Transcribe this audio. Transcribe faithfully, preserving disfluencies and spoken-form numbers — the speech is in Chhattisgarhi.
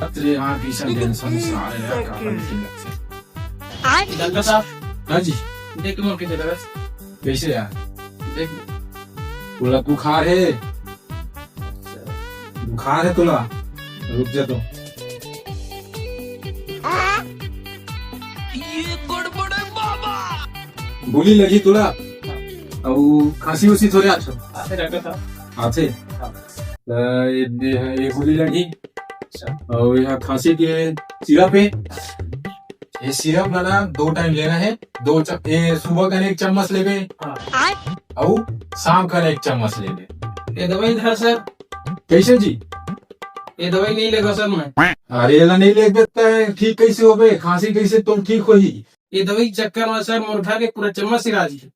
अरे हाँ, भीषण टेंशन सारे यार, का करथे। डॉक्टर साहब, हाँ जी। देख मोर के दे दे। कैसे यार? देख। तोला बुखार हे? बुखार हे तोला? रुक जा तो। गोली लगही तोला? अउ खांसी उसी थोड़े आथे? आथे डॉक्टर साहब। आथे? हाँ। त ये, ये, ये गोली लगही। अच्छा। अउ ये खांसी के सिरप हे। ये सिरप ला ना दो टाइम लेना हे। दो च-, ये सुबह का एक चम्मच लेबे। हाँ। अउ शाम का एक चम्मच लेबे। ये दवाई धर सर। कैसे जी? ये दवाई नहीं लेगा सर मैं। अरे, एला नहीं लेबे त ठीक कैसे होबे? खांसी कैसे तुम ठीक होही? ये दवाई चक्कर में सर मोर घर के पूरा चम्मच सिरा जी।